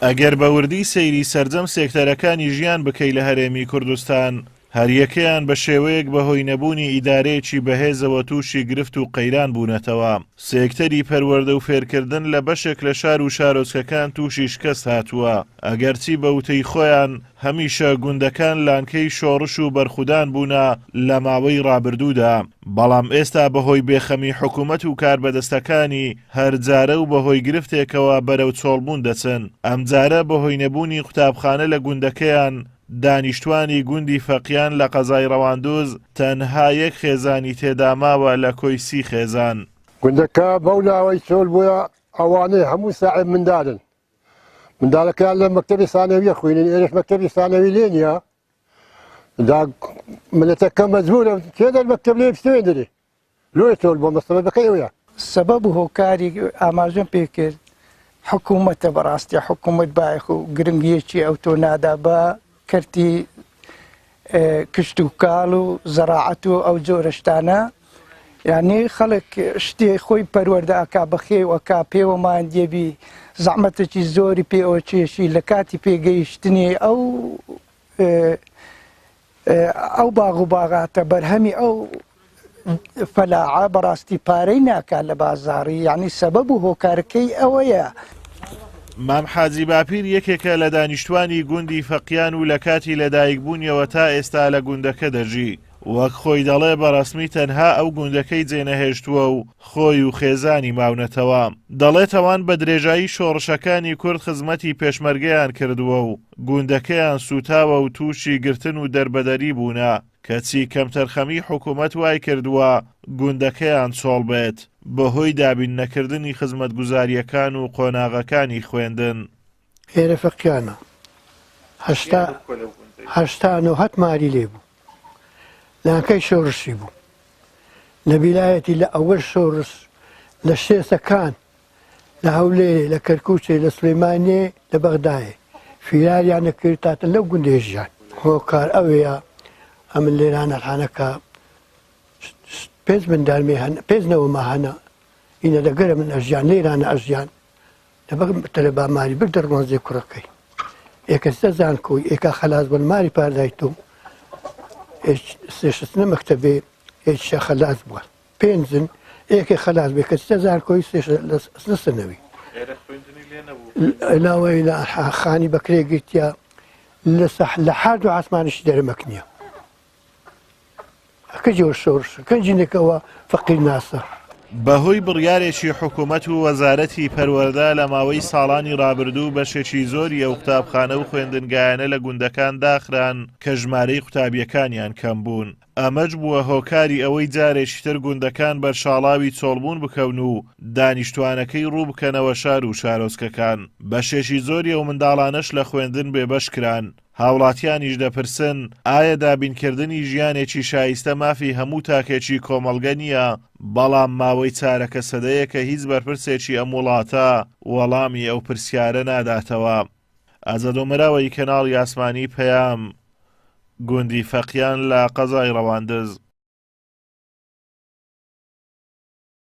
ئەگەر بە وردی سەیری سەرجەم سێکتەرەکانی ژیان بکەی لە هەرێمی کوردستان، هەریەکەیان بە شێوەیەک بەهۆی نەبوونی ئیدارەیەکی بەهێزەوە تووشی گرفت و قەیران بوونەتەوە. سێکتەری پەروەردە و فێرکردن لە بەشێک لە شار و شارۆچکەکان تووشی شکەست هاتووە، ئەگەرچی بە وتەی خۆیان هەمیشە گوندەکان لانکەی شۆڕش و بەرخودان بوونە لە ماوەی ڕابردوودا، بەڵام ئێستا بەهۆی بێخەمی حکومەت و کاربەدەستەکانی هەر جارە و بەهۆی گرفتێکەوە بەرەو چۆڵبوون دەچن، ئەمجارە بەهۆی نەبوونی قوتابخانە لە گوندەکەیان دانیشتوانی گوندی فەقیان لە قەزای ڕەواندوز تەنها یەک خێزانی تێدا ماوە لە کۆی 30 خێزان. گوندەکە بەو لاوەی چۆل بووە ئەوانەی هەموو ساحێب مندالن منداڵەکەیان لە مەکتەبی سانەویە خوێنن ئێرەش مەکتەبی سانەوی لێ نییە دا ملەتەکە مەجبورە تێدەر مەکتەب لێ بستێندرێ لۆیە تۆل بۆ مەسەلە بەکەی ئەوە. سەبەب و هۆکاری ئاماژەم پێ کرد حکوومەتە بەڕاستی حکوومەت بایەخ و گرنگیەکی ئەوتۆ نادا بە کەرتی کشت و کاڵ و زەراعەت و ئەو جۆرە شتانە یعنی خەڵک شتێ خۆی پەروەردە ئەکا بەخێو ئەکا پێوە ماندیەبی زەحمەتێکی زۆری پێوە چێشی لە کاتی پێگەیشتنی ئەو ئەو باغ و باغاتە بەرهەمی ئەو فەلاعە بەڕاستی پارەی ناکا لە بازاڕی یعنی سەبەب و هۆکارەکەی ئەوەیە. مام حاجی باپیر یەکێکە لە دانیشتوانی گوندی فەقیان و لە کاتی لەدایکبوونیەوە تا ئێستا لە گوندەکە دەژی. وەک خۆی دەڵێ بە ڕەسمی تەنها ئەو گوندەکەی جێنەهێشتووە و خۆی و خێزانی ماونەتەوە. دەڵێت ئەوان بە درێژایی شۆڕشەکانی کورد خزمەتی پێشمەرگەیان کردووە و گوندەکەیان سووتاوە و تووشی گرتن و دەربەدەری بوونە، کەچی کەمتەرخەمی حکومەت وایکردووە گوندەکەیان چۆڵ بێت بەهۆی دابین نەکردنی خزمەتگوزارییەکان و قۆناغەکانی خوێندن. ئێرە فەقیانە هەشتا نۆ هەت ماری لێ بوو لانکەی شۆڕشی بوو لە بیلایەتی لە ئەوەل شۆڕش لە شێسەکان لە هەولێرێ لە کەرکوچێ لە سلێمانێ لە بەغدایێ فیراریان نەکرد تاتن لەو گوندێ ژیان هۆکار ئەوەیە ئەمن لێرانە حانەکە پێنج مندارمێ هەن پێنج نەوەمە هەنە ئینە دەگەرە من ئەژیان لێرانە ئەژیان لەبەر تەلەبا ماری بردە ڕوانزێ کوڕەکەی ئێکە سە زانکۆی ئێکا خەلاس بن ماری پاردای تۆ سێشتنە مەکتەبێ ئێچە خەلاس بووە پێنجن ئێکێ خەلاس بێ کە سە زانکۆی سێ سنەوی لاوەی لە خانی بەکرێ گرتیا لە سەح لە حارد و عاسمانیشی دەرەمەک نییە کەجۆر شۆڕش کەنجینێکەوە فەقیر ناسە. بەهۆی بڕیارێکی حکومەت و وەزارەتی پەروەردە لە ماوەی ساڵانی ڕابردوو بەشێکی زۆری ئەو قوتابخانە و خوێندنگایانە لە گوندەکان داخران کە ژمارەی قوتابییەکانیان کەم بوون، ئەمەش بووە هۆکاری ئەوەی جارێکی تر گوندەکان بەر شاڵاوی چۆڵبوون بکەون و دانیشتوانەکەی ڕوو بکەنەوە شار و شارۆچکەکان، بەشێکی زۆری ئەو منداڵانەش لە خوێندن بێبەش کران. هاوڵاتیانیش دەپرسن، ئایا دابینکردنی ژیانێکی شایستە مافی هەموو تاکێکی کۆمەڵگە نییە؟ بەڵام ماوەی چارەکە سەدەیەکە هیچ بەرپرسێکی ئەم وڵاتە وەڵامی ئەو پرسیارە ناداتەوە. ئازاد ئۆمەراوەیی کەناڵی ئاسمانی پەیام، گوندی فەقیان لە قەزای ڕەواندز.